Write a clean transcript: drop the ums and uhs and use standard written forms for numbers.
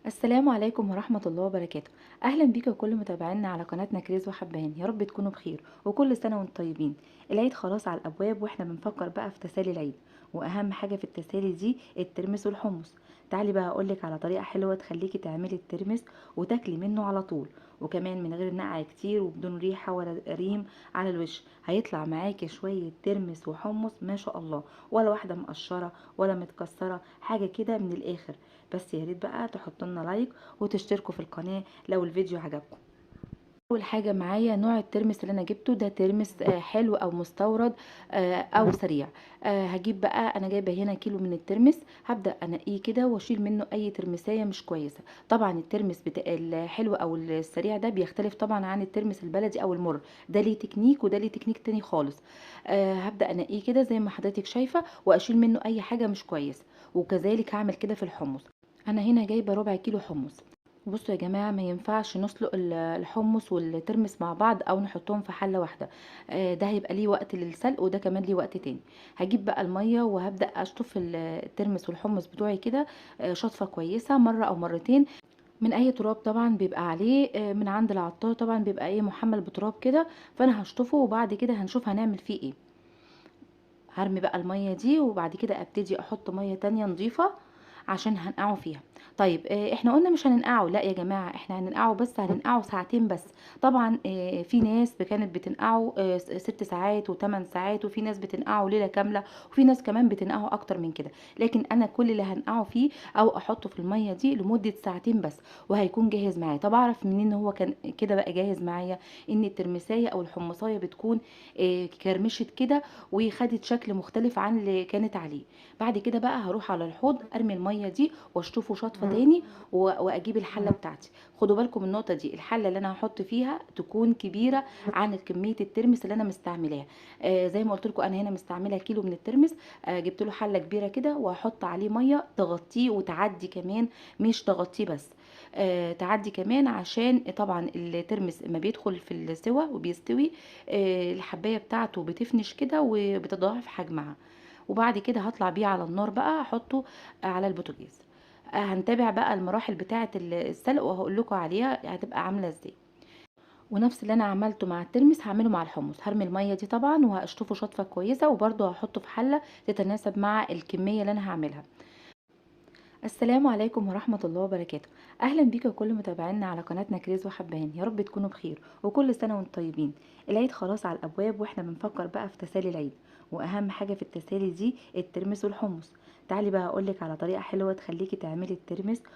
السلام عليكم ورحمة الله وبركاته. أهلا بيكم كل متابعينا على قناتنا كريز وحبهان، يا رب تكونوا بخير وكل سنة وانتم طيبين. العيد خلاص على الأبواب واحنا بنفكر بقى في تسالي العيد، وأهم حاجة في التسالي دي الترمس والحمص. تعالي بقى أقولك على طريقة حلوة تخليكي تعملي الترمس وتاكلي منه على طول، وكمان من غير نقع كتير وبدون ريحة ولا ريم على الوش. هيطلع معاكي شوية ترمس وحمص ما شاء الله، ولا واحدة مقشرة ولا متكسرة، حاجة كده من الآخر. بس يا ريت بقى تحطوا لنا لايك وتشتركوا في القناة لو الفيديو عجبكم. اول حاجة معايا نوع الترمس اللي انا جبته ده ترمس حلو او مستورد او سريع. هجيب بقى، انا جايبه هنا كيلو من الترمس، هبدا انقيه كده واشيل منه اي ترمسايه مش كويسة. طبعا الترمس بتاع الحلو او السريع ده بيختلف طبعا عن الترمس البلدي او المر، ده ليه تكنيك وده ليه تكنيك تاني خالص. هبدا انقيه كده زي ما حضرتك شايفه واشيل منه اي حاجة مش كويسة، وكذلك هعمل كده في الحمص. انا هنا جايبه ربع كيلو حمص. بصوا يا جماعة، ما ينفعش نسلق الحمص والترمس مع بعض او نحطهم في حله واحدة، ده هيبقى ليه وقت للسلق وده كمان ليه وقت تاني. هجيب بقى المية وهبدا اشطف الترمس والحمص بتوعي كده، شطفه كويسة مرة او مرتين من اي تراب طبعا بيبقى عليه، من عند العطار طبعا بيبقى ايه محمل بتراب كده، فانا هشطفه وبعد كده هنشوف هنعمل فيه ايه. هرمي بقى المية دي وبعد كده ابتدي احط مية تانية نظيفة عشان هنقعه فيها. طيب احنا قلنا مش هننقعه، لا يا جماعة احنا هننقعه، بس هننقعه ساعتين بس. طبعا في ناس كانت بتنقعه 6 ساعات و8 ساعات، وفي ناس بتنقعه ليلة كاملة، وفي ناس كمان بتنقعه اكتر من كده، لكن انا كل اللي هنقعه فيه او احطه في المية دي لمدة ساعتين بس وهيكون جاهز معايا. طب اعرف منين ان هو كان كده بقى جاهز معايا؟ ان الترمسايه او الحمصايه بتكون كرمشت كده وخدت شكل مختلف عن اللي كانت عليه. بعد كده بقى هروح على الحوض ارمي المية دي واشطفه شطفه تاني واجيب الحلة بتاعتي. خدوا بالكم من النقطة دي، الحلة اللي انا هحط فيها تكون كبيرة عن كمية الترمس اللي انا مستعملاها. زي ما قلت لكم انا هنا مستعملة كيلو من الترمس، جبت له حله كبيرة كده وهحط عليه مية تغطيه وتعدي كمان، مش تغطيه بس، تعدي كمان، عشان طبعا الترمس ما بيدخل في السوى وبيستوي، الحبايه بتاعته بتفنش كده وبتضاعف حجمها. وبعد كده هطلع بيه على النار بقى احطه على البوتاجاز. هنتابع بقى المراحل بتاعه السلق وهقول لكم عليها هتبقى عامله ازاي. ونفس اللي انا عملته مع الترمس هعمله مع الحمص. هرمي المية دي طبعا وهشطفه شطفه كويسة، وبرده هحطه في حله تتناسب مع الكمية اللي انا هعملها. السلام عليكم ورحمة الله وبركاته. أهلا بيكم كل متابعينا على قناتنا كريز وحبهان، يا رب تكونوا بخير وكل سنة وانتم طيبين. العيد خلاص على الأبواب واحنا بنفكر بقى في تسالي العيد، وأهم حاجة في التسالي دي الترمس والحمص. تعالي بقى أقولك على طريقة حلوة تخليكي تعملي الترمس